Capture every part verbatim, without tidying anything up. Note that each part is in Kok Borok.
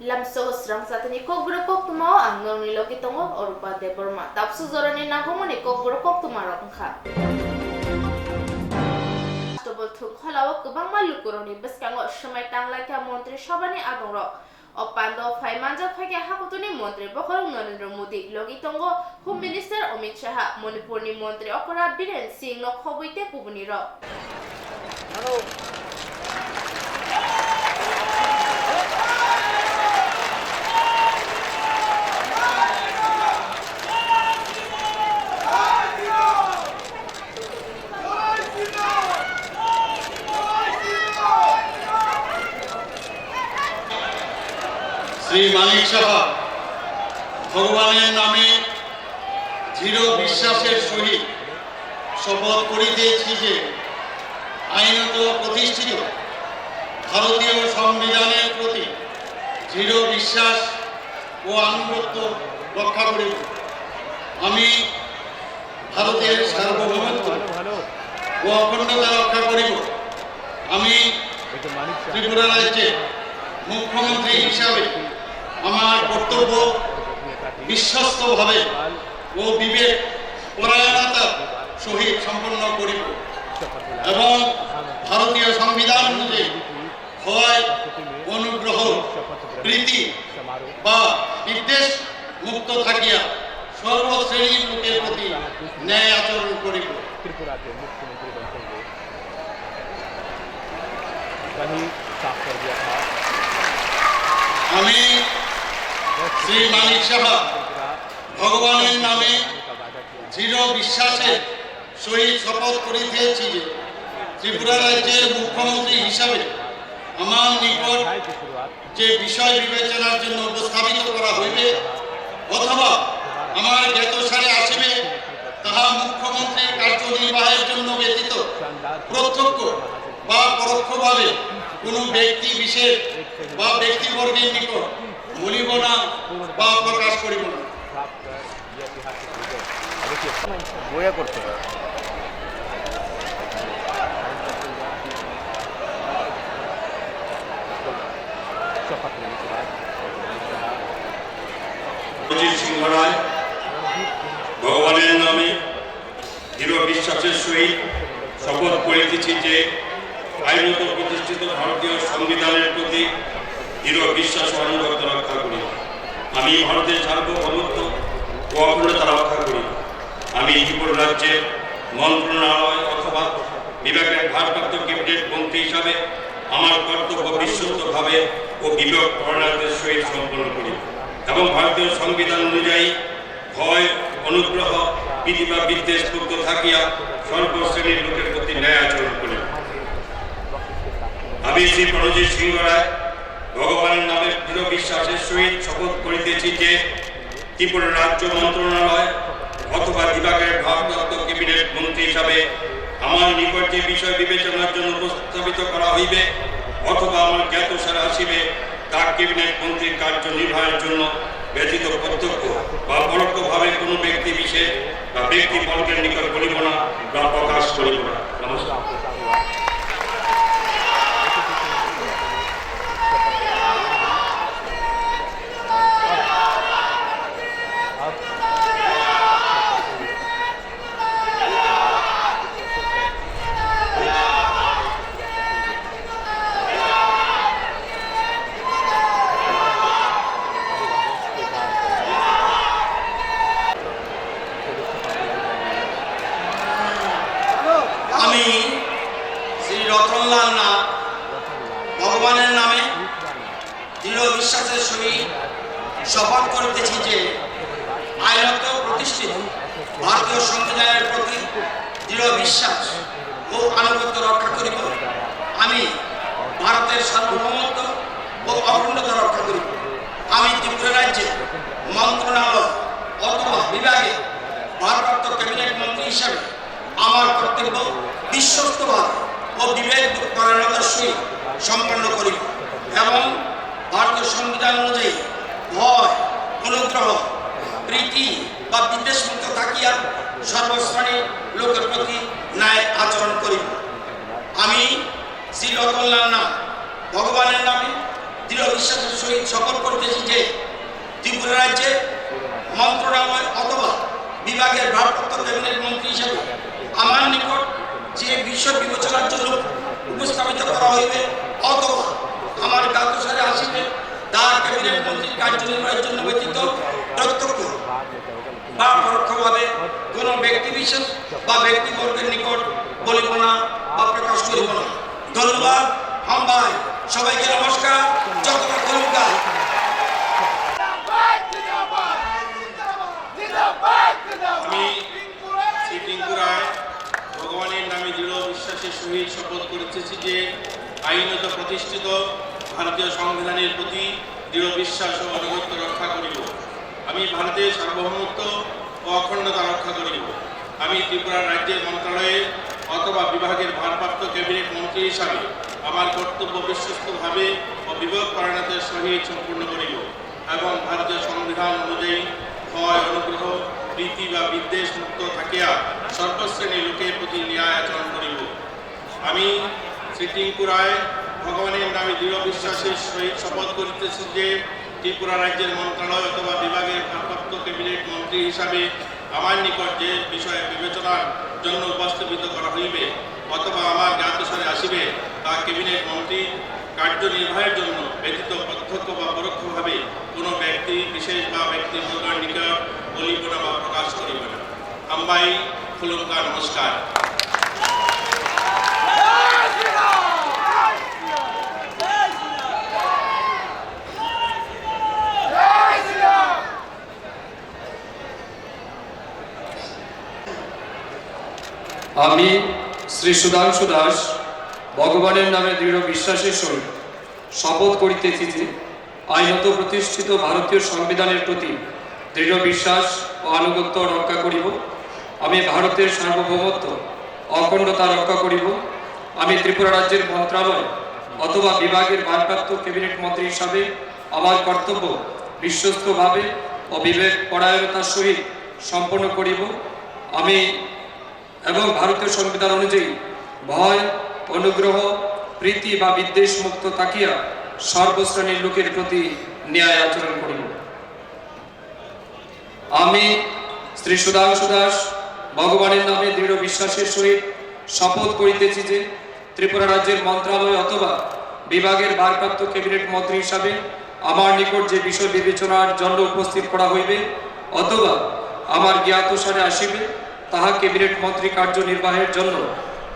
Lamso srang satini kokborok koktwmao ang norokni logi tongo Orupa Debbarma. Tapsuk jorani nangkukmani kokborok koktwmarok wngkha. Tobol thung kholao kwbangma lukurokni bwskango swmai tanglaikha Montri Sabhani adongrok. O pandao phai manjak phaikha hakutorni Montri bokhorok Narendra Modi, logi tongo Home Minister Amit Shah, Manipurni Montri okra Biren Singh no khobwi tei kubunirok. Shri মানিক সাহা, ভগবানের নামে দৃঢ় বিশ্বাসের সহিত শপথ করিতেছি যে আইনত প্রতিষ্ঠিত ভারতীয় সংবিধানের প্রতি দৃঢ় বিশ্বাস ও আনুগত্য রক্ষা করিব। আমি ভারতের সার্বভৌমত্ব ও অখণ্ডতা রক্ষা করিব। আমি ত্রিপুরা রাজ্যে মুখ্যমন্ত্রী হিসাবে আমার কর্তব্য বিশ্বস্তভাবে ও বিবেক পরায়ণতার সহিত সম্পন্ন করিব এবং ভারতীয় সংবিধান অনুযায়ী ভয়, অনুগ্রহ, প্রীতি বা বিদ্বেষ মুক্ত থাকিয়া সর্বশ্রেণীর লোকের প্রতি ন্যায় আচরণ করিব। ত্রিপুরাতে মুখ্যমন্ত্রী বক্তব্য कहीं साफ कर दिया था। আমি শ্রী মানিক সাহা ভগবানের নামে দৃঢ় বিশ্বাসের সহিত শপথ করিতেছি যে ত্রিপুরা রাজ্যের মুখ্যমন্ত্রী হিসাবে আমার নিকট যে বিষয় বিবেচনার জন্য উপস্থাপিত করা হইবে অথবা আমার জ্ঞাতসারে আসিবে, তাহা মুখ্যমন্ত্রীর কার্যনির্বাহের জন্য ব্যতীত প্রত্যক্ষ বা পরোক্ষভাবে কোনো ব্যক্তি বিশেষ বা ব্যক্তিবর্গের নিকট বলিব না বা প্রকাশ করিব না। বইয়া করতে হয়। অজিত সিংহ রায়, ভগবানের নামে দৃঢ় বিশ্বাসের সহিত শপথ করিতেছি যে আইনত প্রতিষ্ঠিত ভারতীয় সংবিধানের প্রতি দৃঢ় বিশ্বাস ও আনুগত্য রক্ষা করি। আমি ভারতের সার্বভৌমত্ব ও অখণ্ডতা রক্ষা করি। আমি ত্রিপুরা রাজ্যের মন্ত্রণালয় অথবা বিভাগের ভারপ্রাপ্ত ক্যাবিনেট মন্ত্রী হিসাবে আমার কর্তব্য বিশ্বস্তভাবে ও বিবেক পরায়ণতার সহিত সম্পন্ন করি এবং ভারতীয় সংবিধান অনুযায়ী ভয়, অনুগ্রহ, প্রীতি বা বিদ্বেষ মুক্ত থাকিয়া সর্বশ্রেণীর লোকের প্রতি ন্যায় আচরণ করি। আমি শ্রী প্রণজিৎ সিংহ রায় ভগবানের নামে দৃঢ় বিশ্বাসের সহিত শপথ করিতেছি যে ত্রিপুরা রাজ্য মন্ত্রণালয় অথবা বিভাগের ভারপ্রাপ্ত ক্যাবিনেট মন্ত্রী হিসাবে আমার নিকট যে বিষয় বিবেচনার জন্য উপস্থাপিত করা হইবে অথবা আমার জ্ঞাতসারে আসিবে, তা ক্যাবিনেট মন্ত্রীর কার্য নির্বাহের জন্য ব্যতীত প্রত্যক্ষ বা পরোক্ষভাবে কোনো ব্যক্তি বিশেষ বা ব্যক্তি বর্গের নিকট বলিব না বা প্রকাশ করিব না। নমস্কার। আমি শ্রী রতনলাল নাথ ভগবানের নামে দৃঢ় বিশ্বাসের সহিত শপথ করিতেছি যে আইনত প্রতিষ্ঠিত ভারতীয় সংবিধানের প্রতি দৃঢ় বিশ্বাস ও আনুগত্য রক্ষা করিব। আমি ভারতের সার্বভৌমত্ব ও অখণ্ডতা রক্ষা করিব। আমি ত্রিপুরা রাজ্যে মন্ত্রণালয় অথবা বিভাগে ভারপ্রাপ্ত ক্যাবিনেট মন্ত্রী হিসাবে আমার কর্তব্য বিশ্বস্তভাবে ও বিবেক পরায়ণতার সহিত সম্পন্ন করিব এবং ভারতীয় সংবিধান অনুযায়ী ভয়, অনুগ্রহ, প্রীতি বা বিদ্বেষমুক্ত থাকিয়া সর্বশ্রেণীর লোকের প্রতি ন্যায় আচরণ করিব। আমি শ্রী রতনলাল নাথ ভগবানের নামে দৃঢ় বিশ্বাসের সহিত শপথ করিতেছি যে ত্রিপুরা রাজ্যে মন্ত্রণালয় অথবা বিভাগের ভারপ্রাপ্ত ক্যাবিনেট মন্ত্রী হিসেবে আমার নিকট যে বিষয় বিবেচনার জন্য উপস্থাপিত করা হইবে অথবা আমার জ্ঞাতসারে আসিবে, তা ক্যাবিনেট মন্ত্রীর কার্যনির্বাহের জন্য ব্যতীত প্রত্যক্ষ বা পরোক্ষভাবে কোনো ব্যক্তিবিশেষ বা ব্যক্তিবর্গের নিকট বলিব না বা প্রকাশ করিব না। ধন্যবাদ। হামবাই। সবাইকে নমস্কার। যতটা খুলুকা। আমি শ্রী টিঙ্কু রায় ভগবানের নামে দৃঢ় বিশ্বাসের সহিত শপথ করিতেছি যে আইনত প্রতিষ্ঠিত ভারতীয় সংবিধানের প্রতি দৃঢ় বিশ্বাস ও আনুগত্য রক্ষা করিব। আমি ভারতের সার্বভৌমত্ব ও অখণ্ডতা রক্ষা করিব। আমি ত্রিপুরা রাজ্যের মন্ত্রণালয়ের অথবা বিভাগের ভারপ্রাপ্ত ক্যাবিনেট মন্ত্রী হিসাবে আমার কর্তব্য বিশ্বস্তভাবে ও বিবেকপরায়ণতার সহিত সম্পূর্ণ করিব এবং ভারতীয় সংবিধান অনুযায়ী ভয়, অনুগ্রহ, প্রীতি বা বিদ্বেষ মুক্ত থাকিয়া সর্বশ্রেণী লোকের প্রতি ন্যায় আচরণ করিব। আমি শ্রী টিঙ্কু রায় ভগবানের নামে দৃঢ় বিশ্বাসের সহিত শপথ করিতেছি যে ত্রিপুরা রাজ্যের মন্ত্রণালয় অথবা বিভাগের ভারপ্রাপ্ত ক্যাবিনেট মন্ত্রী হিসাবে আমার নিকট যে বিষয়ে বিবেচনার জন্য উপস্থাপিত করা হইবে অথবা আমার জ্ঞাতসারে আসিবে, তা ক্যাবিনেট মন্ত্রীর কার্যনির্বাহের জন্য ব্যতীত প্রত্যক্ষ বা পরোক্ষভাবে কোনো ব্যক্তি বিশেষ বা ব্যক্তিবর্গের নিকট বলিব না বা প্রকাশ করিব না। হামবাই। খুলুমকা। নমস্কার। আমি শ্রী সুধাংশু দাস ভগবানের নামে দৃঢ় বিশ্বাসের সহিত শপথ করিতেছি যে আইনত প্রতিষ্ঠিত ভারতীয় সংবিধানের প্রতি দৃঢ় বিশ্বাস ও আনুগত্য রক্ষা করিব। আমি ভারতের সার্বভৌমত্ব, অখণ্ডতা রক্ষা করিব। আমি ত্রিপুরা রাজ্যের মন্ত্রণালয় অথবা বিভাগের ভারপ্রাপ্ত ক্যাবিনেট মন্ত্রী হিসাবে আমার কর্তব্য বিশ্বস্তভাবে ও বিবেক পরায়ণতার সহিত সম্পন্ন করিব। আমি এবং ভারতীয় সংবিধান অনুযায়ী ভয়, অনুগ্রহ, প্রীতি বা বিদ্বেষ মুক্ত থাকিয়া সর্বশ্রেণীর লোকের প্রতি ন্যায় আচরণ করিব। আমি শ্রী সুধাংশু দাস ভগবানের নামে দৃঢ় বিশ্বাসের সহিত শপথ করিতেছি যে ত্রিপুরা রাজ্যের মন্ত্রণালয় অথবা বিভাগের ভারপ্রাপ্ত ক্যাবিনেট মন্ত্রী হিসাবে আমার নিকট যে বিষয় বিবেচনার জন্য উপস্থিত করা হইবে অথবা আমার জ্ঞাতসারে আসিবে, তাহা ক্যাবিনেট মন্ত্রী কার্যনির্বাহের জন্য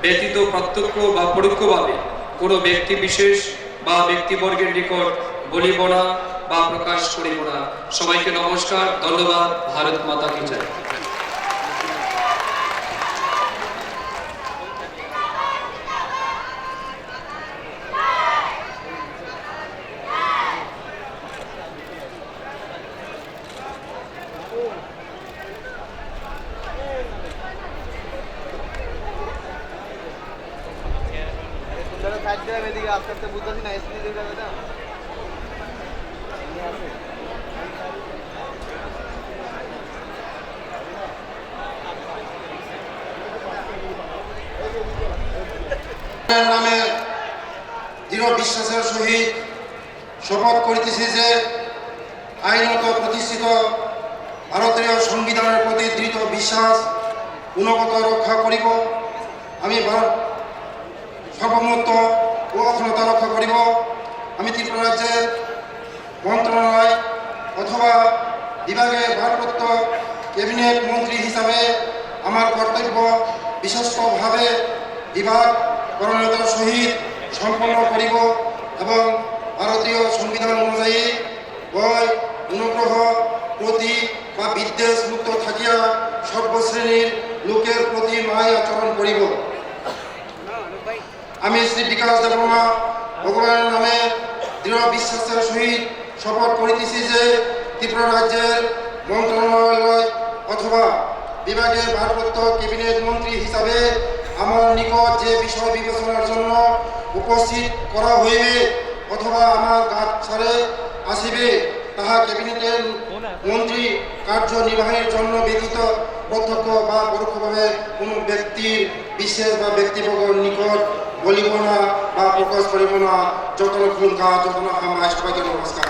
ব্যতীত প্রত্যক্ষ বা পরোক্ষভাবে কোনো ব্যক্তি বিশেষ বা ব্যক্তিবর্গের নিকট বলিব না বা প্রকাশ করিব না। সবাইকে নমস্কার, ধন্যবাদ। ভারত মাতা কি জয়। নামে দৃঢ় বিশ্বাসের সহিত শপথ করিতেছি যে আইনত প্রতিষ্ঠিত ভারতীয় সংবিধানের প্রতি দৃঢ় বিশ্বাস গুণগত রক্ষা করিব। আমি ভারত সার্বভৌমত্ব ও অখণ্ডতা রক্ষা করিব। আমি ত্রিপুরা রাজ্যের মন্ত্রণালয় অথবা বিভাগের ভারপ্রাপ্ত ক্যাবিনেট মন্ত্রী হিসাবে আমার কর্তব্য বিশ্বস্তভাবে বিভাগ পরায়ণতার সহিত সম্পন্ন করিব এবং ভারতীয় সংবিধান অনুযায়ী ভয়, অনুগ্রহ, প্রতি বা বিদ্বেষ মুক্ত থাকিয়া সর্বশ্রেণীর লোকের প্রতি ন্যায় আচরণ করিব। আমি শ্রী বিকাশ দেববর্মা ভগবানের নামে দৃঢ় বিশ্বাসের সহিত শপথ করিতেছি যে ত্রিপুরা রাজ্যের মন্ত্রণালয় অথবা বিভাগের ভারপ্রাপ্ত ক্যাবিনেট মন্ত্রী হিসাবে আমার নিকট যে বিষয় বিবেচনার জন্য উপস্থিত করা হইবে অথবা আমার জ্ঞাতসারে আসিবে, তাহা ক্যাবিনেটের মন্ত্রী কার্যনির্বাহের জন্য ব্যতীত প্রত্যক্ষ বা পরোক্ষভাবে কোনো ব্যক্তির বিশেষ বা ব্যক্তিবর্গের নিকট Bolibona ba focus koribona jotono khulumkha, jotono hambai, sobaike namaskar.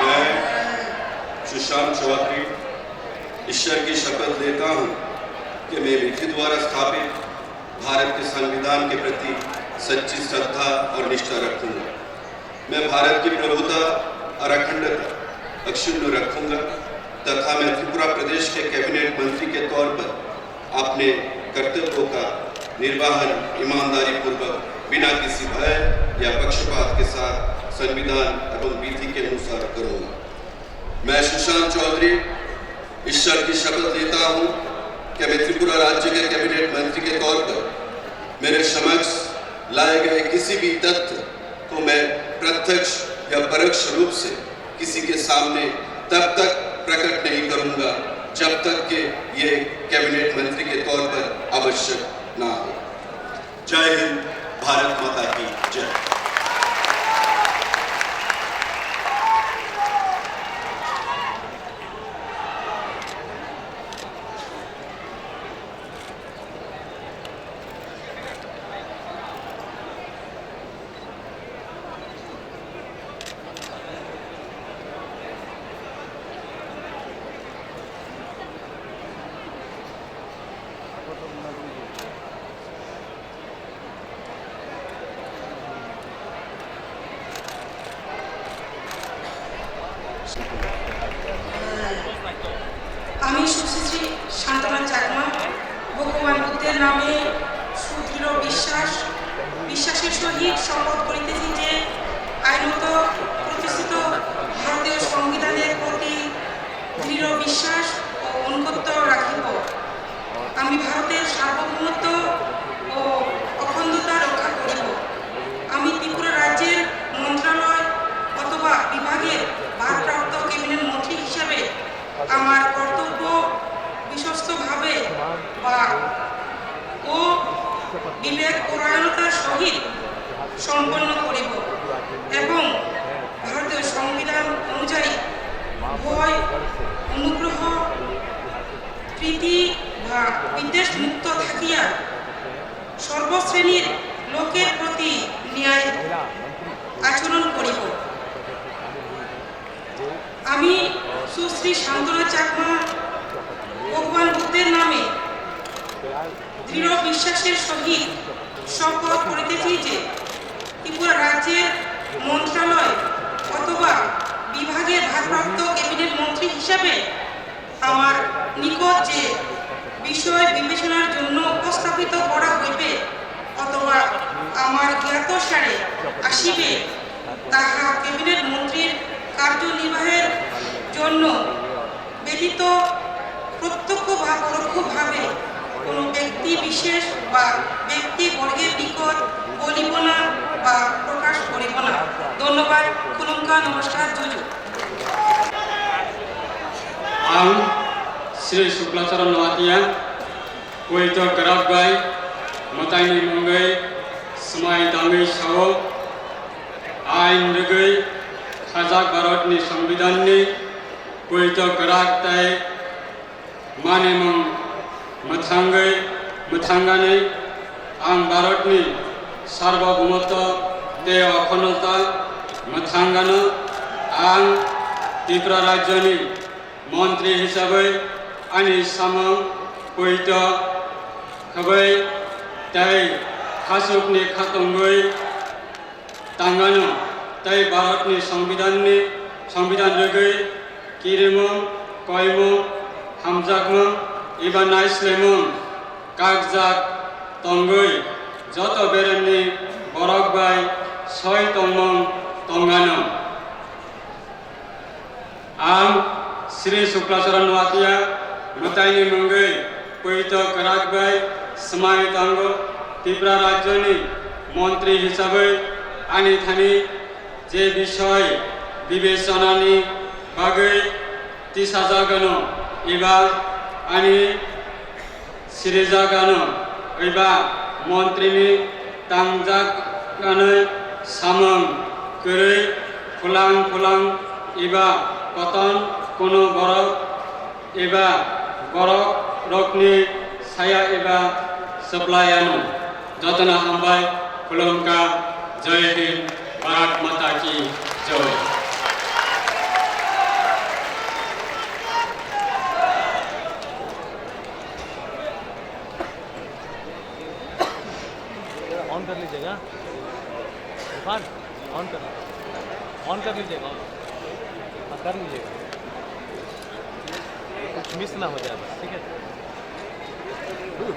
मैं सुशांत चौधरी ईश्वर की शपथ लेता हूँ कि मैं विधि द्वारा स्थापित भारत के संविधान के प्रति सच्ची श्रद्धा और निष्ठा रखूंगा। मैं भारत की प्रभुता और अखंडता अक्षुण्ण रखूंगा तथा मैं त्रिपुरा प्रदेश के कैबिनेट मंत्री के तौर पर अपने कर्तव्यों का निर्वहन ईमानदारी पूर्वक, बिना किसी भय या पक्षपात के साथ संविधान एवं विधि के अनुसार करूंगा। मैं सुशांत चौधरी ईश्वर की शपथ लेता हूं कि मैं त्रिपुरा राज्य के कैबिनेट मंत्री के तौर पर मेरे समक्ष लाए गए किसी भी तथ्य को मैं प्रत्यक्ष या परोक्ष रूप से किसी के सामने तब तक प्रकट नहीं करूंगा, जब तक कि ये कैबिनेट मंत्री के तौर पर आवश्यक ना हो। जय हिंद, भारत माता की जय। আমি সুশ্রী সান্ত্বনা চাকমা ভগবান বুদ্ধের নামে সুদৃঢ় বিশ্বাস, বিশ্বাসের সহিত শপথ করিতেছি যে আইনত প্রতিষ্ঠিত ভারতীয় সংবিধানের প্রতি দৃঢ় বিশ্বাস ও আনুগত্য রাখিব। আমি ভারতের সার্বভৌমত্ব ও অখণ্ডতা রক্ষা করিব। আমি ত্রিপুরা রাজ্যের মন্ত্রণালয় অথবা বিভাগের ভারপ্রাপ্ত ক্যাবিনেট মন্ত্রী হিসাবে আমার কর্তব্য বিশ্বস্তভাবে বা ও বিবেক পরায়ণতার সহিত সম্পন্ন করিব এবং ভারতীয় সংবিধান অনুযায়ী ভয়, অনুগ্রহ, প্রীতি বা বিদ্বেষ মুক্ত থাকিয়া সর্বশ্রেণীর লোকের প্রতি ন্যায় আচরণ করিব। আমি সুশ্রী শান্তনা চাকমা ভগবান বুদ্ধের নামে দৃঢ় বিশ্বাসের সহিত শপথ করিতেছি যে ত্রিপুরা রাজ্যের মন্ত্রণালয় অথবা বিভাগের ভারপ্রাপ্ত ক্যাবিনেট মন্ত্রী হিসাবে আমার নিকট যে বিষয় বিবেচনার জন্য উপস্থাপিত করা হইবে অথবা আমার জ্ঞাতসারে আসিবে, তাহা ক্যাবিনেট মন্ত্রীর কার্যনির্বাহের জন্য ব্যতীত প্রত্যক্ষ বা পরোক্ষভাবে কোনো ব্যক্তি বিশেষ বা ব্যক্তিবর্গের নিকট বলিব না বা প্রকাশ করিব না। ধন্যবাদ। খুলুমকা, নমস্কার, জুজু। Ang Sri Suklacharan Noatia, poito kwrak bai mwtaini mungwi swmai tangwi sao, ain rwgwi khajak Bharatni Songbidanni poito kwrak tei manimung mwthangwi, mwthanganwi ang Bharatni sarbobomoto tei okhonoto mwthangano. Ang Tripura rajyoni montri hisabwi ani samung poito khwbwi tei khasukni khatungwi tangano tei Bharatni Songbidanni, Songbidan rwgwi kirimung, koimung, hamjakmung eba naislemung kakjak tongwi joto beremni borok bai soi tongmung tongano. Ang Sri Suklacharan Noatia mwtaini mungwi poito kwrak bai swmai tongo. Tripura rajyoni montri hisabwi ani thani je bisoy bibechanani bagwi Tisajagano eba ani sirijakano eba montrini tangjakani samung kwrwi phulang phulang eba koton kono borok eba borok rokni saya eba swplaiano. Jotono hambai khulumkha. Jai Hind, Bharat Mata Ki Jai. On कर लीजिएगा। इरफान, ऑन कर, ऑन कर लीजिएगा, ऑन। हाँ, कर लीजिएगा। कुछ मिस ना हो जाए बस, ठीक है? गुड।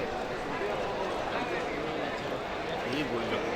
यही बोल रहा हूँ।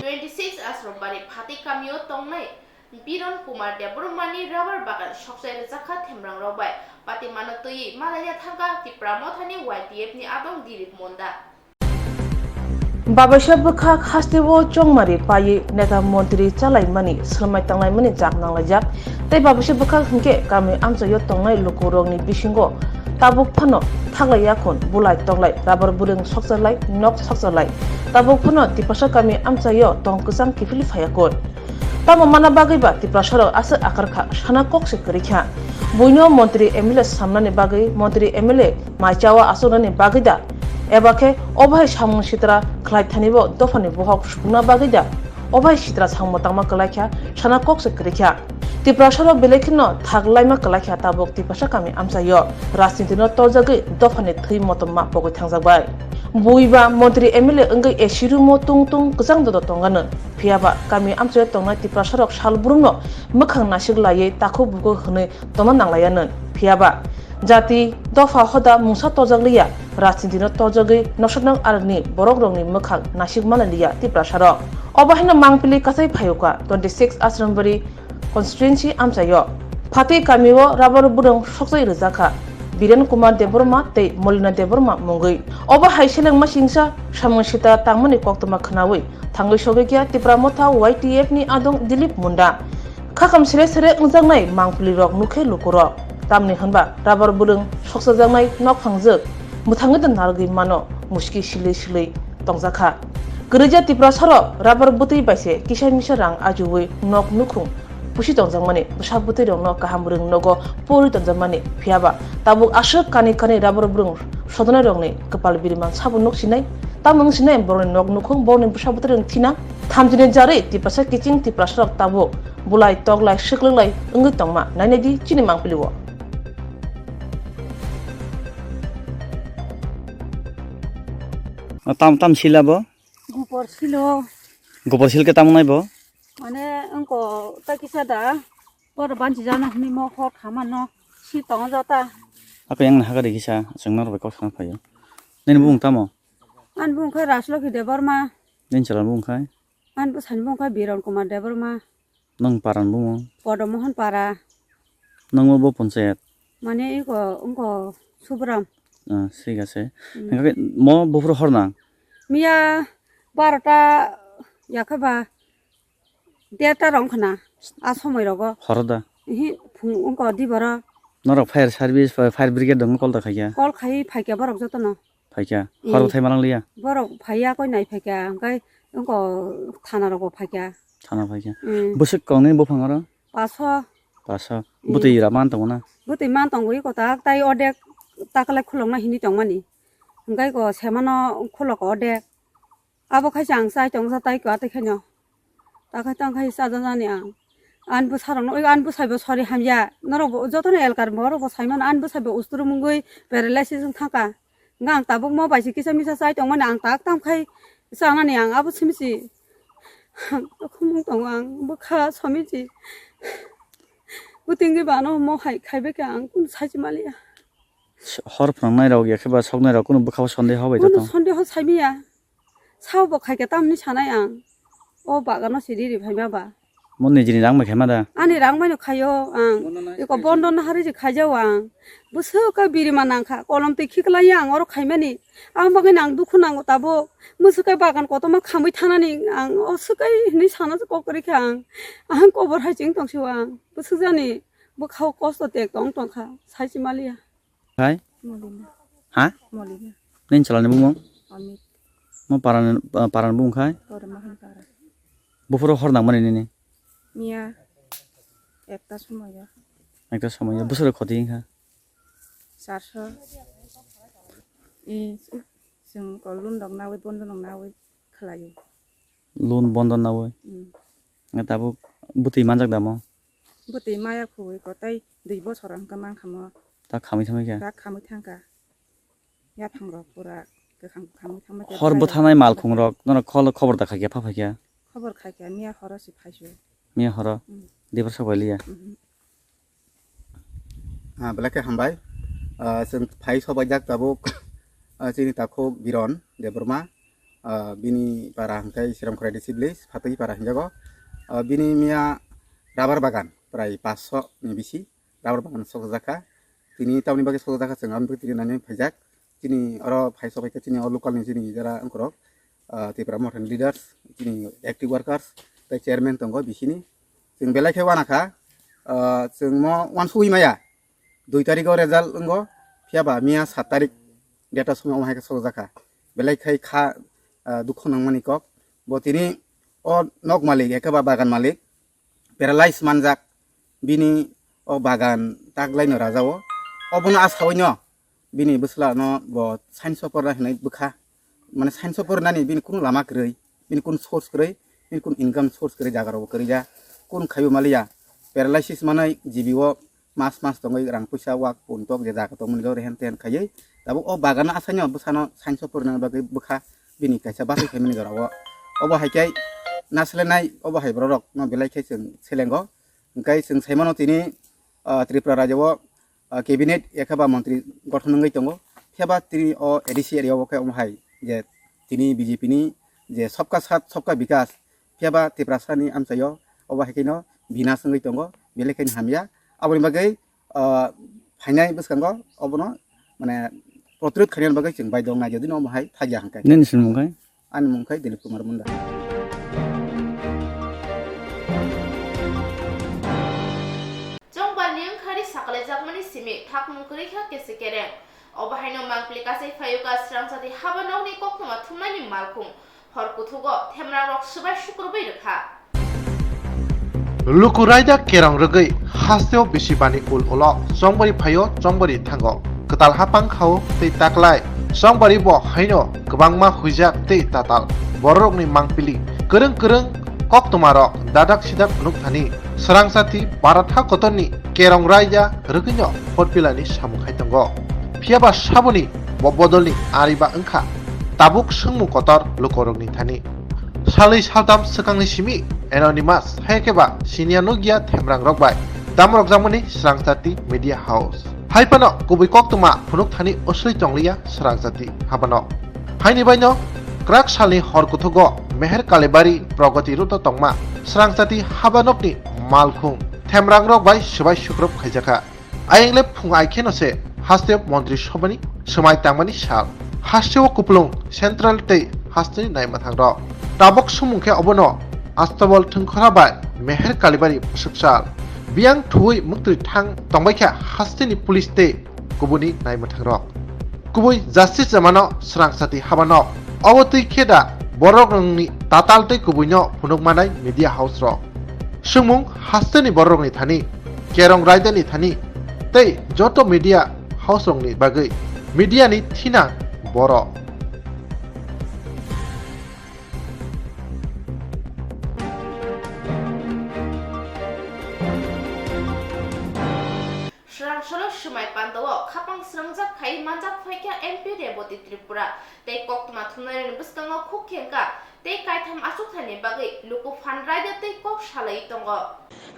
Twenty six Asrambari Phatik kamio tongnai Biran Kumar Debbarmani rubber bagan sokchai rwjakha themrangrok bai. Patimano twiwi malaiya thangkha Tipra Mothani Y T F ni adong Dilip Munda. Babaisa bwkhak hasteo chongmari paiwi neta montri chalaimani swlmai tanglaimani jak nanglaijak, tei babaisa bwkhak hinkhe kami amchaio tongnai lukurokni bisingo tabuk phano thaklai yakhun bulai toklai, rabar bwrwng sokchalai, nok sokchalai, tabuk phano Tiprasa kami amchaio tong kwchang kiphilwi phaiyakhun. Tamo mana bagwi ba Tiprasarok aswk akarkha sana kok se kwrwi kha. Buino montri M L A samnani bagwi, montri M L A mai chawa achuknani bagwi da? Eba khe obo hai samung sitra khlai thanibo dophani bohok supungna bagwi da? Obo hai sitra samung tangma kwlai kha, sana kok se kwrwi kha. Tiprasarok belai kheno thak laima kwlai kha tabuk Tiprasa kami amchaio rajnitino torjagwi dophani thwi motom ma pogwi thangjak bai. Bui ba montri M L A wngwi A C room o tung tung kwchang dodo tongano. Phiya ba kami amchaio tongnai Tiprasarok sal brumno mwkhang nasik laiwi takhuk bukhuk hwnwi tongna nanglaiya nwn. Phiya ba jati, dopha, hoda mungsa torjak liya, rajnitino torjagwi nosoknok aroni borokrokni mwkhang nasik manlai liya Tiprasarok. Obo haino mangpili kachai phaiwkha twenty six Asrambari constituency amchaio. Phatwi kamio rubber bwrwng sokchai rwjakha Biren Kumar Debbarma tei Molina Debbarma mungwi. Obo hai selengma singsa samung sita tangmani koktwma khwnawi thangwi sogwi kha Tipra Motha Y T F ni adong Dilip Munda. Khakam sere sere wngjaknai mangpili rok nukhe lukurok. Tamni hwnba rubber bwrwng sokchajaknai nok phangjwk mwthangwi da narwgwi mano muski silwi silwi tongjakha. Kwrwija Tiprasarok rubber bwtwi bai se kisa misa rang ajiwi nok nukhung pusi tongjakmani, bwsa bwtwi rokno kaham rwng nogo pori tongjakmani, phiya ba tabuk aswk kani kani rubber bwrwng sodonai rokni kwpal biriman sabo nuk sinai, tamo wng sinai borokni nok nukhung, borokni bwsa bwtwi rok thina, thamjini jarwi Tiprasa kiching Tiprasarok tabuk bulai toklai swkluklai wngwi tongma nainai di chini mangpili o. Tam tam sila bo? Gopor silo. Gopor sil khe tamo nai bo? Mane wngko ta kisa da. Boro banchi jana hwnwi mo hor khamano si tongo jota. Ako yang naha gari kisa chwng norok bai kok sana phaio. Nini bumung tamo? Ani bumung khai Rajlokhi Debbarma. Nini chwla bumung khai? Ani bwsani bumung khai Biran Kumar Debbarma. Nwng paran bumung? Podomohon para. Nwng bo panchayat? Mane iko wngko Subram. Ah, thik ase. Hmm. Hingke mo buphuru hor nang? Miya barota yakhe ba derta rong khna a somoi rogo. Horo da? Ihi phung wngko di boro. Norok fire service, fire brigade dong call da khaikha? Call khai phaikha borok jotono. Phaikha. Hmm. Horo thai malang liya? Borok phaiya koi nai phaikha, hingke wngko thana rogo phaikha. Thana phaikha. Hmm. Bwswk kong nini buphang oro? Paso. Paso. Hmm. Bwtwi ra man tongo na? Bwtwi man tongo iko tak tai odek takalai khulokna hini tongmani. Hingke iko semano khulok odek. Abo khai se ang chai tong sa tai ko atwi khaino. Ta khai tang khai sa jani ang. An bwsarokno, oi, an bwsaibo sori hamya. Norok bo jotono elkar borok bo saimano an bwsaibo usturu mungwi paralysis wng thangkha. Hingke ang tabuk mo bai se kisa misa chai tongmani ang tak tam khai chanani ang abo simi se Ang khumung tongo, ang bwkha somiji. Bwtwingwi bano mo hai khaibai kha, ang kunu sachi maliya. S-, hor phwnangnai rok ya khe ba soknai rok kunu bwkha o sondeho bai Kunu tong. Sondeho saimiya. Sao bo khaikhe tamni sanai ang. O bagano siri ri phaima ba. Mo nijini rang bai khaima da? Ani rang bai no khaio ang. Eko bondo nahari je khaijao ang. Bwswk ka birima nangkha. Kolom twi khiklai ang oro khaimani. Ang bagwi nang dukhu nango tabuk. Mwswk kai bagan kotorma khamwi thanani ang. O swk kai hinwi sana se kok kwrwi kha ang. Ang kobor hai ching tong sio ang. Bwswk jani bwkhao kosto tek tong tong kha. Sai si maliya. Khai? Molina. Ha? Molina. Nini chalani bumung? Amit. Mo parani, ah, parani bumung khai? Oro Mahan para. Buphuru hor nangmani nini? Miya ekta somoyo. Ekta somoyo. Bwswk khoti wngkha? Charso. I, chwng kolun rok nawi, bondo rok nawi khwlaio. Loan bondo nawi. Hmm. Nga tabuk bwtwi manjak da mo? Bwtwi maya khwi kotai dui bosor wngkha mankha mo. Ta khamwi thangwi kha? Ta khamwi thangkha. Yaphang rok pura kwkhang khamwi thangma khe. Hor bwthanai malkhung rok nono khol khobor da khaikha pha phaikha? Khobor khaikha miya horo se phaisu. Miya horo? Hmm. Debor sok bai liya? Mhm. Ah, belai khe hambai. Ah, chwng phai sobaijak tabuk, ah, chini takhuk Biron Debbarma. Ah, bini para hwnkhe Siramkhura A D C village, Phatwi para hinjago. Ah, bini miya rubber bagan prai paanch sho ni bisi rubber bagan sokjakha. Tini tamoni bagwi sokjakha chwng aboni bagwi tini nani phaijak. Chini oro phai sobai khe chini o local ni chini jara wngkorok, ah, Tipra Mothani leaders, chini active workers, tei chairman tongo bisini. Chwng belai khe uanakha, ah, chwng mo uansugwi maya, dui tarikh o result wngo, phiya ba miya saat tarikh date o somo omo hai khe sokjakha. Belai khai kha, ah, dukhu nangmani kok. Bo tini o nok malik, ekhe ba bagan malik, paralyze manjak, bini o bagan taklaino rajao. Obono asawino bini bwsla no bo science o porna hinwi bwkha. Mane science o pornani bini kunu lama kwrwi, bini kunu source kwrwi, bini kunu income source kwrwi jaga rok bo kwrwi ja. Kunu khaibo maliya, paralysis manai G B o mas mas tongwi rang puisa wak pun tok je jaga tongmani rehn tehn khaiwi. Tabuk o bagano asaino bwsano science o pornani bagwi bwkha bini kaisa bachai khaimani jora o. Obo hai khe naslenai obo hai borok rok no belai khe chwng selengo. Hwnkhe chwng saimano tini, ah, Tripura rajyo o, ah, cabinet yakhe ba montri gothon wngwi tongo. Phiya ba tini o A D C area o khe omo hai je tini B J P ni je sabka saath sabka bikas, phiya ba Tiprasa ni amchaio obo hai khe no binas wngwi tongo, belai khe hamya. Aboni bagwi, ah, phainai bwskango obono mane protirod khainani bagwi chwng baidhok nai, jodi no omo hai thakya hwnkhe. Nini sinimung khai? Ani mung khai Dilip Kumar Munda. Chongbarni wngkhari sakalajakmani simi thakmung kwrwi kha kese kereng. Obo haino mangpili kasai phaio ka srangchati haba nokni koktwma thumnaini malkhung hor kuthugo themrangrok swbai sukrubwi rwkha. Luku raida kerong rwgwi hasteo bisi bani ul ulo chongbari phaio, chongbari thango. Kwtal hapang khao tei taklai chongbari bo haino kwbangma huijak tei tatal. Bororokni mangpili kwrwng kwrwng koktwmarok dadak sidak phunuk thani srangchati baratha kotorni kerong raida rwgwino hot pilani samung khai tongo. Phiya ba saboni bo bodolni ariba wngkha tabuk swngmung kotor lukurokni thani. Salwi saltham swkangni simi anonymous hai khe ba siniya nukya themrangrok bai damrokjakmani srangchati media house. Hai phano kubui koktwma phunuk thani usui tongliya srangchati habano. Haini baino kwrak salni hor kuthugo Meher Kalibari Pragati Road o tongma srangchati habanokni malkhung themrangrok bai swbai sukrop khaijakha. Ayang le phung ai kheno se haste montri sobani swmai tangmani sal. Haste o kupulung central tei haste ni naima thangrok. Tabok sumung khe obono Astabol Thwngkhora bai Meher Kalibari bwswk sal. Biyang thuwi muktwi thang tongbai kha haste ni police tei kubuni naima thangrok. Kubui justice jamano srangchati habano. Obo twi khe da borok rokni tatal tei kubuino phunuk manai media house rok. Swngmung hasteni bororokni thani, kerong raidani thani tei joto media house rokni bagwi media ni thina borok. Swrangsalo swmai pandao khapang srangjak khai manjak phaikha M P Reboti Tripura tei koktwma thumnairokni bwskango khuk khengkha tei kaitham achukthani bagwi luku phan raida tei kok salai tongo.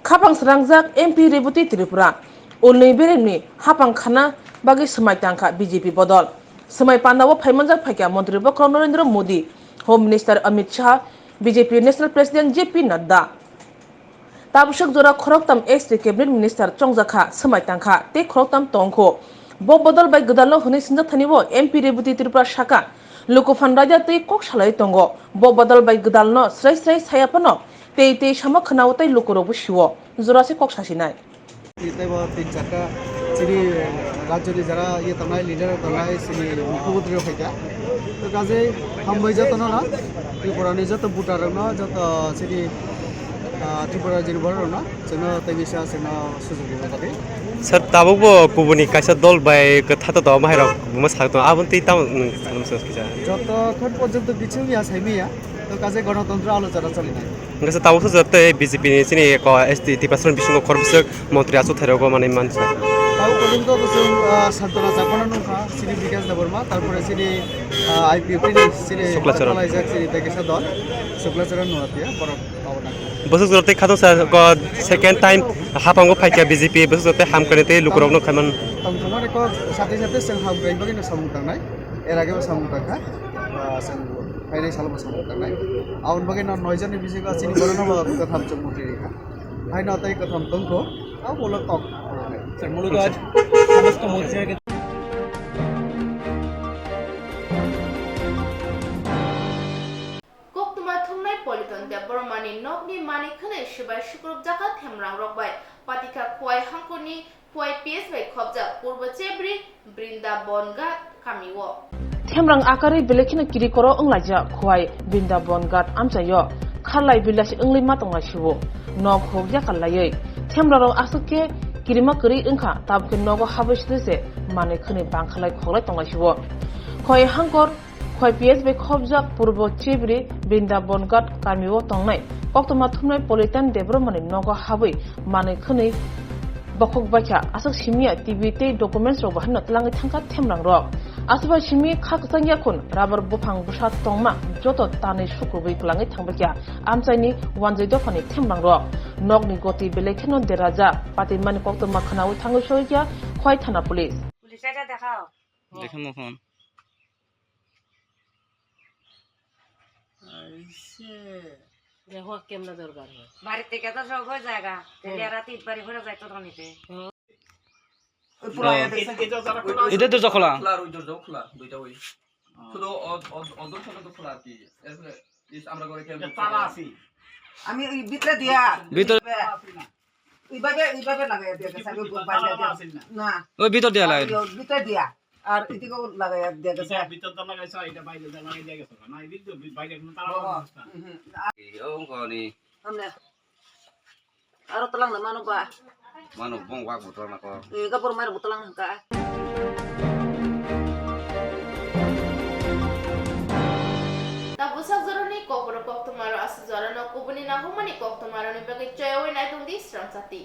Khapang srangjak M P Reboti Tripura ulni beremni hapang khana bagwi swmai tangkha B J P bodol. Swmai pandao phaimanjak phaikha Montri Bokhorok Narendra Modi, Home Minister Amit Shah, B J P National President J P Nadda. Tabwswk jora khoroktham S T Cabinet Minister chongjakha, swmai tangkha tei khoroktham tongkho. Bo bodol bai gwdalno hwnwi swngjak thani bo M P Reboti Tripura sakha, luku phan raida twi kok salai tongo. Bo bodol bai gwdalno srai srai saya phano tei tei samo khwnao tei lukurokbo sio. Jora se kok sasinai. Tei bo tin charta chini rajyoni jara iye tongnai, leader tongnai, chini mukhyamantri rok phaikha. To kajai hambai jotono no, Tripura ni joto voter rok no, joto chini, ah, Tripura rajyoni borok rok no, chwngno tei bisa chwngno sujok rwna bagwi. Sir, tabuk bo kubuni kaisa dol bai kwtha to tong, bahai rok buma sak tong, aboni twi tamo nwng salmo se kisa. Joto khon porjonto bichung ya saimaya, to kajai gonotontro alochona cholinai. Hingke se tabuk se joto B J P ni chini ko S T Tiprasani bisingo khorokbwswk montri achuk thai rogo manwi mansa. Tabuk porjonto to chwng, ah, Santona Chakmano nungkha, chini Bikash Debbarma, tarpore chini, ah, I P F T ni chini Suklacharan. Takhalaijak chini tei kisa dol, Suklacharan Noatia, borok abo nangkha. Bwswk joto tei khatungsa ko second time hapango phaikha B J P, bwswk joto tei hamkani tei lukurokno khaiman. Tongthokmani kok sate sate chwng hamkrai bagwino samung tangnai, er age bo samung tangkha, ah, chwng phainai salo bo samung tangnai. Aboni bagwi no noi jonni bisingo chini borokno bo kwtham chwng mukti rikha. Haino tei kwtham tongkho, abo ulo kok. Sir, mulugo aaj samosto morcha ke Koktwma thumnai Politon Debbarmani nokni manwi khwnwi swbai sukrupjakha themrangrok bai. Patikha Khowai hangkorni Khowai P S bai khopjak Purbo Chebri Brindabon Ghat kamio. Themrang akarwi belai kheno kirikoro wnglaijak Khowai Brindabon Ghat amchaio. Kharlai bilasi wngwi ma tonglaisio. Nok huk yakal laiwi. Themrangrok aswk khe kirima kwrwi wngkha, tabukhe nogo habwi side se manwi khwnwi bangkhalai khoklai tonglaisio. Khowai hangkor Khowai P S bai khopjak Purbo Chebri Brindabon Ghat kamio tongnai koktwma thumnai Politan Debbarmani nogo habwi manwi khwnwi bokhok baikha. Aswk simiya T V tei documents rok bo haino twlangwi thangkha themrangrok. Aswkbai simi kha kwchang yakhun rubber buphang bwsa tongma joto tanwi sukrubwi kwlangwi thangbaikha amchaini wanjwi dophani themrangrok. Nokni goti belai kheno derajak patimani koktwma khwnawi thangwi sogwikha Khowai thana police. Police aja dekhao. Dekhe mo phone. Aise. Dekho kemna dorkar hai. বাড়ি থেকে তো সব হয়ে যায় গা। তাহলে আর রাতে বাড়ি ঘুরে যাইতো তো নিতে। ওই পুরো এটা, এটা তো খোলা। খোলা, ওই দরজাও খোলা, দুইটা ওই। শুধু অ-, অ-, অদূর থেকে তো খোলা আর কি। এরপরে ইস, আমরা ঘরে খেয়াল করছি। তালা আছে। আমি ওই ভিতরে দিয়া। ভিতরে। এইভাবে, এইভাবে লাগাই দিয়া গেছে, আমি বাইরে দিয়া। না। ওই ভিতর দিয়া লাগাই। ওই ভিতরে দিয়া। আর এদিকেও লাগাই দিয়া গেছে। এটা ভিতর তো লাগাইছো, এটা বাইরে দিয়ে লাগাই দিয়া গেছে। না, এদিক তো বাইরে কোনো তালা ও, লাগানো হচ্ছে না। হুম, হুম। এই, ও, কোনি? সামনে। আরো তো লাগানো মানো বা। মানো, বং ওয়াক বুতর না কো। এই কাপড় মার বুতর লাগানো কা। Tabuk sak jorani kokborok koktwmaro aswk jorano kubuni nangkukmani koktwmarokni bagwi choyaui naitongdi srangchati.